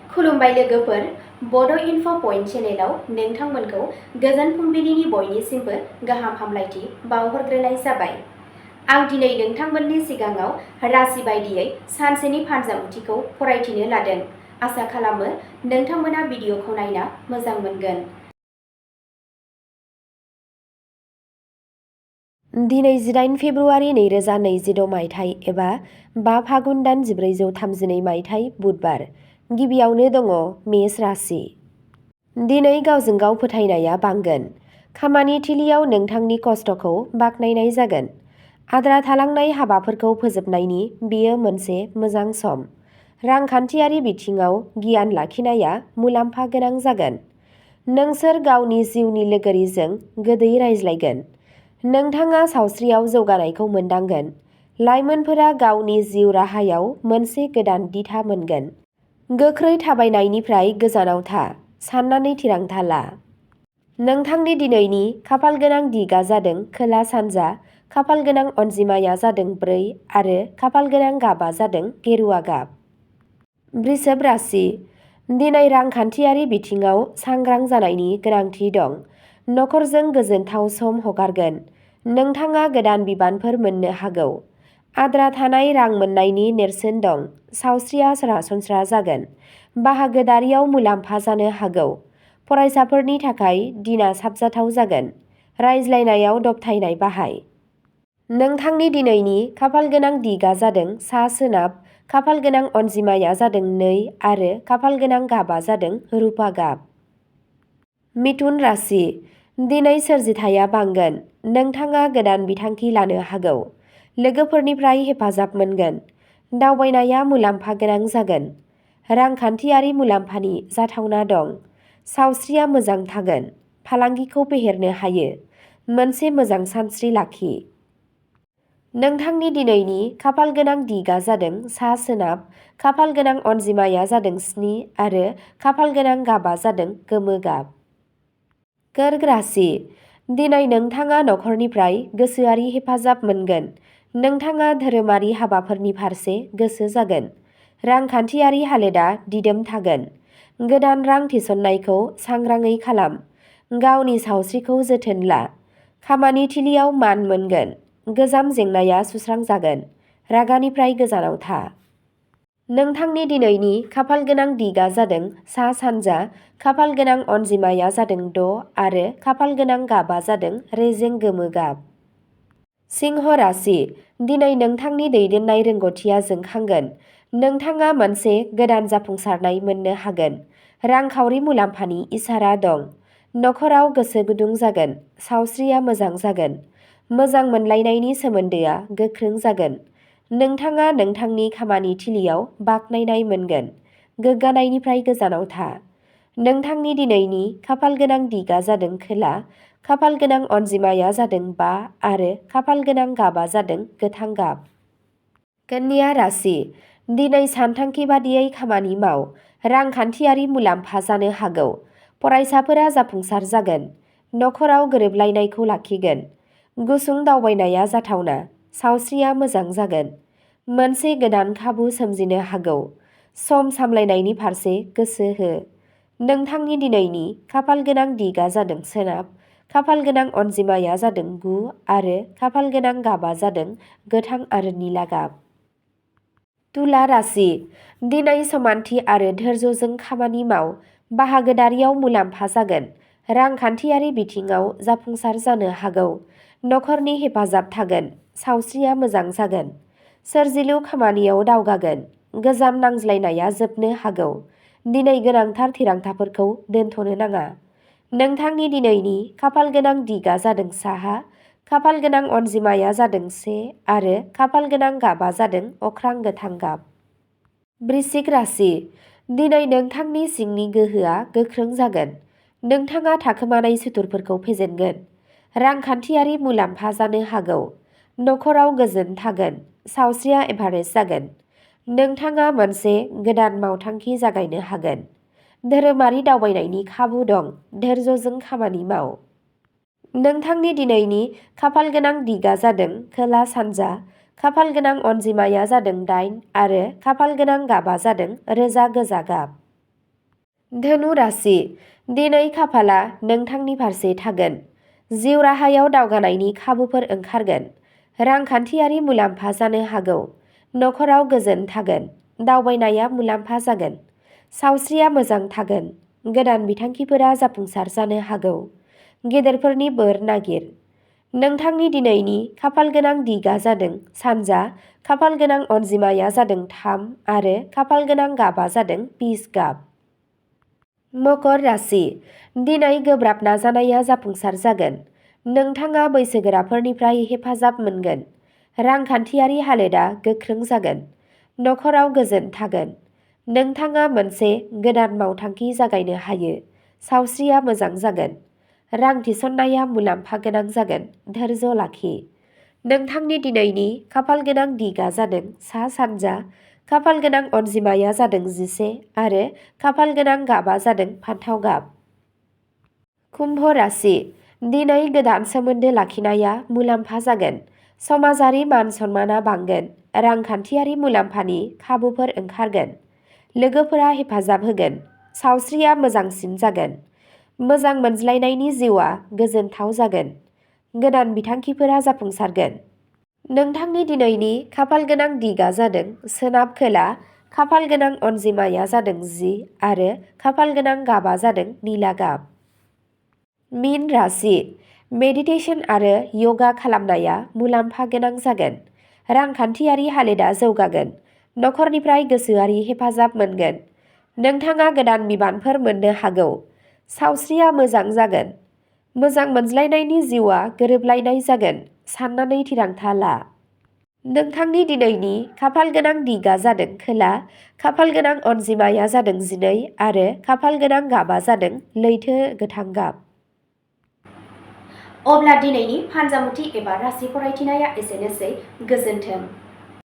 खुलुमबाय लोगोफोर, बड' इनफ' पइन्ट चेनेलाव नोंथांमोनखौ गोजोन फुंबिलिनि बयनिसिमबो गाहाम हामलायथि बावहरग्रोनाय जाबाय। आं दिनै नोंथांमोननि सिगाङाव राशि बायदियै सानसेनि फानजामुथिखौ फरायथिनो लादों। आसा खालामो नोंथांमोना भिडिअखौ नायना मोजां मोनगोन। दिनै 18 फेब्रुवारि 2026 मायथाइ एबा 5 फागुन दान 1432 मायथाइ बुधबार। गिबियावनो दङ मेष राशि। दिनै गावजों गाव फोथायनाया बांगोन। खामानि थिलियाव नोंथांनि खस्थ'खौ बाख्नायनाय जागोन। आद्रा थालांनाय हाबाफोरखौ फोजोबनायनि बेयो मोनसे मोजां सम। रांखान्थियारि बिथिङाव गियान लाखिनाया मुलाम्फा गोनां जागोन। नोंसोर गावनि जिउनि लोगोरिजों गोदै रायज्लायगोन। नोंथाङा सावस्रियाव जौगानायखौ मोनदांगोन। लाइमोनफोरा गावनि जिउ राहायाव मोनसे गोदान दिथा मोनगोन। गोख्रै थाबायनायनिफ्राय गोजानाव था, साननानै थिरांथा ला। नोंथांनि दिनैनि खाफालगोनां दिगा जादों खोला सानजा, खाफालगोनां अनजिमाया जादों 4 आरो खाफालगोनां गाबा जादों गेरुवा गाब। वृषभ राशि। दिनै रांखान्थियारि बिथिङाव सांग्रां जानायनि गोनांथि दं। नखरजों गोजोनथाव सम हगारगोन। नोंथाङा गोदान बिबानफोर मोननो हागौ। आद्रा थानाय रां मोननायनि नेरसोन दं। सावस्रिया सरासनस्रा जागोन। बाहागोदारियाव मुलाम्फा जानो हागौ। फरायसाफोरनि थाखाय दिना साबजाथाव जागोन। रायज्लायनायाव दबथायनाय बाहाय। नोंथांनि दिनैनि खाफालगोनां दिगा जादों सा सोनाब, खाफालगोनां अनजिमाया जादों 2 आरो खाफालगोनां गाबा जादों रुपा गाब। मिथुन राशि। दिनै सोरजिथाया बांगोन। नोंथाङा गोदान बिथांखि लानो हागौ। लोगोफोरनिफ्राय हेफाजाब मोनगोन। दावबायनाया मुलाम्फा गोनां जागोन। रांखान्थियारि मुलाम्फानि जाथावना दं। सावस्रिया मोजां थागोन। फालांगिखौ फेहेरनो हायो। मोनसे मोजां सानस्रि लाखि। नोंथांनि दिनैनि खाफालगोनां दिगा जादों सा सोनाब, खाफालगोनां अनजिमाया जादों 7 आरो खाफालगोनां गाबा जादों गोमो गाब। कर्क राशि। दिनै नोंथाङा नखरनिफ्राय गोसोआरि हेफाजाब मोनगोन। नोंथाङा धोरोमारि हाबाफोरनि फारसे गोसो जागोन। रांखान्थियारि हालोदा दिदोम थागोन। गोदान रां थिसननायखौ सांग्राङै खालाम। गावनि सावस्रिखौ जोथोन ला। खामानि थिलियाव मान मोनगोन। गोजाम जेंनाया सुस्रांजागोन। रागानिफ्राय गोजानाव था। नोंथांनि दिनैनि खाफालगोनां दिगा जादों सा सानजा, खाफालगोनां अनजिमाया जादों 6 आरो खाफालगोनां गाबा जादों रेजें गोमो गाब। सिंह राशि। दिनै नोंथांनि दैदेननाय रोंग'थिया जोंखांगोन। नोंथाङा मोनसे गोदान जाफुंसारनाय मोननो हागोन। रांखावरि मुलाम्फानि इसारा दं। नखराव गोसो गुदुं जागोन। सावस्रिया मोजां जागोन। मोजां मोनलायनायनि सोमोन्दोआ गोख्रों जागोन। नोंथाङा नोंथांनि खामानि थिलियाव बाख्नायनाय मोनगोन। गोग्गानायनिफ्राय गोजानाव था। नोंथांनि दिनैनि खाफालगोनां दिगा जादों खोला, खाफालगोनां अनजिमाया जादों 5 आरो खाफालगोनां गाबा जादों गोथां गाब। कन्या राशि। दिनै सानथांखि बादियै खामानि माव। रांखान्थियारि मुलाम्फा जानो हागौ। फरायसाफोरा जाफुंसार जागोन। नखराव गोरोबलायनायखौ लाखिगोन। गुसुं दावबायनाया जाथावना। सावस्रिया मोजां जागोन। मोनसे गोदान खाबु सोमजिनो हागौ। सम सामलायनायनि फारसे गोसो हो। नोंथांनि दिनैनि खाफालगोनां दिगा जादों सोनाब, खाफालगोनां अनजिमाया जादों 9 आरो खाफालगोनां गाबा जादों गोथां आरो निला गाब। तुला राशि। दिनै समानथि आरो धैर्यजों खामानि माव। बाहागोदारियाव मुलाम्फा जागोन। रांखान्थियारि बिथिङाव जाफुंसार जानो हागौ। नखरनि हेफाजाब थागोन। सावस्रिया मोजां जागोन। सोरजिलु खामानियाव दावगागोन। गोजाम नांज्लायनाया जोबनो हागौ। दिनै गोनांथार थिरांथाफोरखौ दोनथ'नो नाङा। नोंथांनि दिनैनि खाफालगोनां दिगा जादों साहा, खाफालगोनां अनजिमाया जादों 1 आरो खाफालगोनां गाबा जादों अख्रां गोथां गाब। वृश्चिक राशि। दिनै नोंथांनि सिंनि गोहोआ गोख्रों जागोन। नोंथाङा थाखोमानाय सुथुरफोरखौ फेजेनगोन। रांखान्थियारि मुलाम्फा जानो हागौ। नखराव गोजोन थागोन। सावस्रिया एभारेज जागोन। नोंथाङा मोनसे गोदान मावथांखि जागायनो हागोन। धोरोमारि दावबायनायनि खाबु दं। धैर्यजों खामानि माव। नोंथांनि दिनैनि खाफालगोनां दिगा जादों खोला सानजा, खाफालगोनां अनजिमाया जादों 8 आरो खाफालगोनां गाबा जादों रोजा गोजा गाब। धनु राशि दिनै खाफाला नोंथांनि फारसे थागोन। जिउ राहायाव दावगानायनि खाबुफोर ओंखारगोन। रांखान्थियारि मुलाम्फा जानो हागौ। नखराव गोजोन थागोन। दावबायनाया मुलाम्फा जागोन। सावस्रिया मोजां थागोन। गोदान बिथांखिफोरा जाफुंसार जानो हागौ। गेदेरफोरनि बोर नागिर। नोंथांनि दिनैनि खाफालगोनां दिगा जादों सानजा, खाफालगोनां अनजिमाया जादों 3 आरो खाफालगोनां गाबा जादों पिच गाब। मकर राशि दिनै गोब्राब नाजानाया जाफुंसार जागोन। नोंथाङा बैसोगोराफोरनिफ्राय हेफाजाब मोनगोन। रांखान्थियारि हालोदा गोख्रों जागोन। नखराव गोजोन थागोन। नोंथाङा मोनसे गोदान मावथांखि जागायनो हायो। सावस्रिया मोजां जागोन। रां थिसननाया मुलाम्फा गोनां जागोन। धैर्य लाखि। नोंथांनि दिनैनि खाफालगोनां दिगा जादों सा सानजा, खाफालगोनां अनजिमाया जादों 11 आरो खाफालगोनां गाबा जादों फान्थाव गाब। कुम्भ राशि दिनै गोदान सोमोन्दो लाखिनाया मुलाम्फा जागोन। समाजारि मान सन्माना बांगोन। रांखान्थियारि मुलाम्फानि खाबुफोर ओंखारगोन। लोगोफोरा हेफाजाब होगोन। सावस्रिया मोजांसिन जागोन। मोजां मोनज्लायनायनि जिउआ गोजोनथाव जागोन। गोदान बिथांखिफोरा जाफुंसारगोन। नोंथांनि दिनैनि खाफालगोनां दिगा जादों सोनाब खोला, खाफालगोनां अनजिमाया जादों 10 आरो खाफालगोनां गाबा जादों निला गाब। मीन राशि मेडिटेसन आरो यगा खालामनाया मुलाम्फा गोनां जागोन। रांखान्थियारि हालोदा जौगागोन। नखरनिफ्राय गोसोआरि हेफाजाब मोनगोन। नोंथाङा गोदान बिबानफोर मोननो हागौ। सावस्रिया मोजां जागोन। मोजां मोनज्लायनायनि जिउआ गोरोबलायनाय जागोन। साननानै थिरांथा ला। नोंथांनि दिनैनि खाफालगोनां दिगा जादों खोला, खाफालगोनां अनजिमाया जादों 12 आरो खाफालगोनां गाबा जादों लैथो गोथां गाब। अब्ला दिनैनि फानजामुथि एबा राशि फरायथिनाया एसेनोसै। गोजोन्थों।